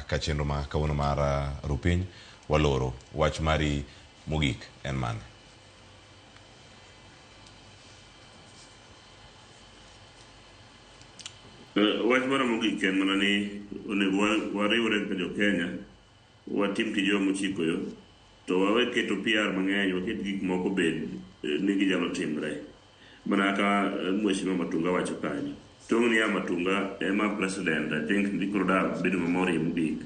ka chenro ma kawuono mar Rupiny waloro. Wach mari mogik en mane? Wach mara mogik en mana ni onego wariwre kaka jo Kenya, watim tijwa mochiko yo, to wawe keto PR mang'eny, waket gik moko bed ni ginyalo timre. Mana kaka Mheshimiwa Matunga wacho kanyo. Tong' niya Matunga ema president, I think ndikoro da bedo mamorie mogik.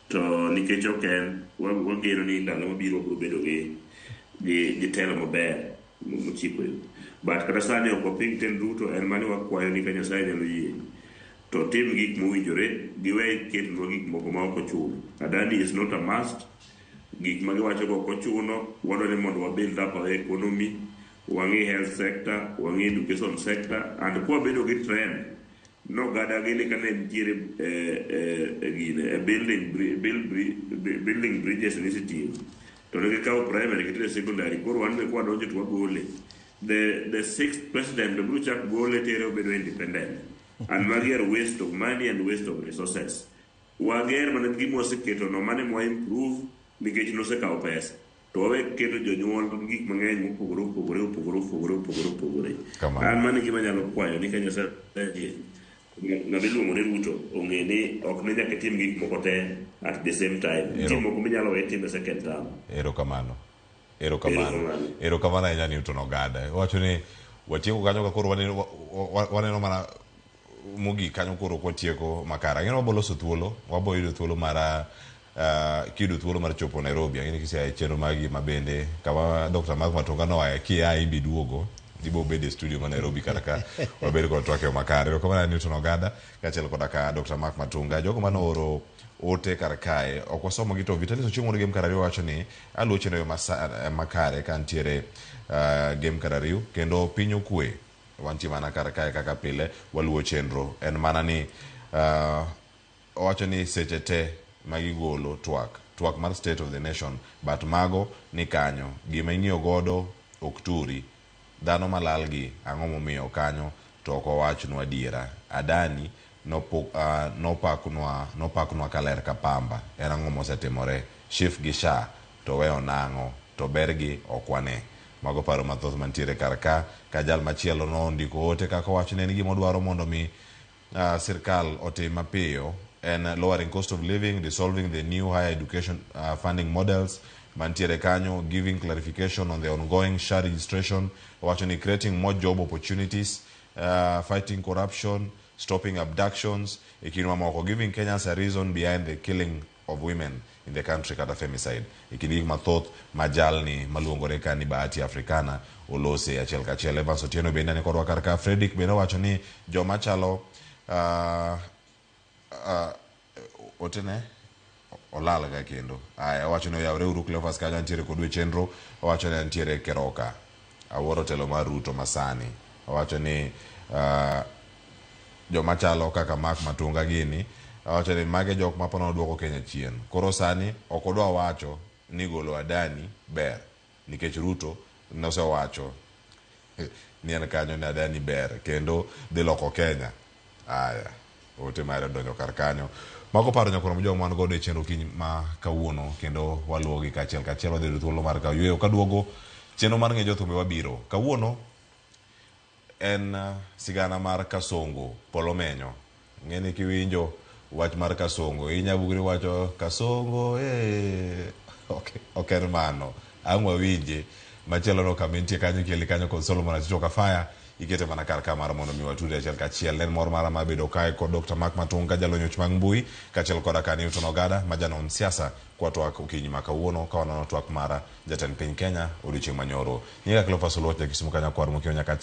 To nikech ok en, wageno ni ndalo mabiro wabiro bedo gi telo maber mochiko yo. But kata sani ok waping tend Ruto, en mani wakwayo ni ka Nyasaye nyalo yie to tim gik mowinjore, giwe ketonwa gik moko ma ok ochuno. Adani is not a must. Gik ma giwacho go ok ochuno. Wadwaro ni mondo wa build up our economy, wang'i health sector, wang'i education sector, and kwabedo gi trend no gada gini kane nitiere e gine e building bridges initiative to ne gikawo primary gitere secondary, koro wan be kwadonjo to wagole. The sixth president be biro chak gole tere obedo independent, and magi are waste of money and waste of resources. Wager mana gima waseketo no, mane mwa improve nikech nosekawo pesa, to wawe keto jonyuol gi gik mang'eny mopogore opogore opogore opogore opogore opogore. Kamano. An mano e gima anyalo kwayo ni ka Nyasaye ng'ama iluongo ni Ruto ong'e ni ok ne nyaka itim gik moko te at the same time. Nitie moko minyalo we tim e second term. Erokamano. Erokamano. Erokamano. Erokamano ahinya Newton Ogada. Owacho ni watieko kanyo ka koro waneno mana mogik kanyo koro kwatieko makare. Ang'e ni wabo loso thuolo, wabo yudo thuolo mar kiyudo thuolo mar chopo Nairobi. Ang'e ni kisea e chenro magi ma bende kama Dr. Mark Matonga noaye kia imbi duogo ibo bedo e studio ma Nairobi kata ka wabed kod twak e yo makare. Erokamano Newton Ogada kaachiel koda ka Dr. Mark Matunga. Jogo mane ooro ote kar kae ok wasomogi to Vitalis Ochieng' wuod Gem Karariu wacho ni aluwo chenro e yo makare ka ntiere Gem Karariu kendo piny okwe. Wantie mana kar kae kaka pile waluwo chenro. En mana ni owacho ni seche te ma gigolo twak, twak mar state of the nation, but mago ni kanyo. Gima ing'iyo godo ok turi. Dhano malal gi ang'o momiyo kanyo to ok owachnwa adiera. Adani nopaknwa kaler ka pamba. En ang'o mosetimore? Shif gi SHA to weyo nang'o? To bergi ok wane. Mago paro mathoth mantiere kar ka. Ka jal machielo nondiko ote kaka owacho ni en gima odwaro mondo mi sirkal otim mapiyo en lowering cost of living, dissolving the new higher education funding models mantiere kanyo, giving clarification on the ongoing SHA registration, owacho ni creating more job opportunities, fighting corruption, stopping abductions, e kind mamoko, giving Kenyans a reason behind the killing of women in the country kata femicide. E kind gik mathoth ma jalni maluongore ka ni Bahati Africana olose achiel kachiel. Evans Otieno bende ni kodwa kar ka. Fredrick bende owacho ni joma chalo otene olal ga kendo. Aya, owacho ni oyawre uru Cleophas kanyo ntiere kodu e chenro. Owacho ni ntiere Keroka. Awuoro telo mar Ruto masani. Owacho ni joma chalo kaka Mark Matunga gini, owacho ni mage jok ma pono duoko Kenya chien. Koro sani ok odwa wacho ni golo Adani ber nikech Ruto nosewacho ni en kanyo ni Adani ber kendo dhi loko Kenya. Aya, ote mare odonjo kar kanyo. Mago paro nyakwar Mojwang' wan godo e chenro kiny ma kawuono kendo waluwogi kaachiel kachiel. Wadhi yudo thuolo mar kawo yueyo kaduogo chenro mar ng'e jothumbe wabiro. Kawuono en sigana mar Kasongo Polomenyo. Ng'eni kiwinjo wach mar Kasongo inya bugri wacho Kasongo ok en mano. Ang' wawinje. Machielo no kama entie kanyo ikiele kanyo kod Solomon Aticho Kafaya ikete mana kar ka mar mondo mi watudre achiel kachiel. En mor mara mar bedo kae kod Dr. Mark Matunga jalony weche mag mbui kaachiel koda ka Newton Ogada ma janon siasa kwa twak okinyi ma kawuono ka wanono twak mar jatend piny Kenya odiochieng' manyoro. Nyinga Cleophas Oluoch ja Kisumu kanyo kwar mokiewo nyaka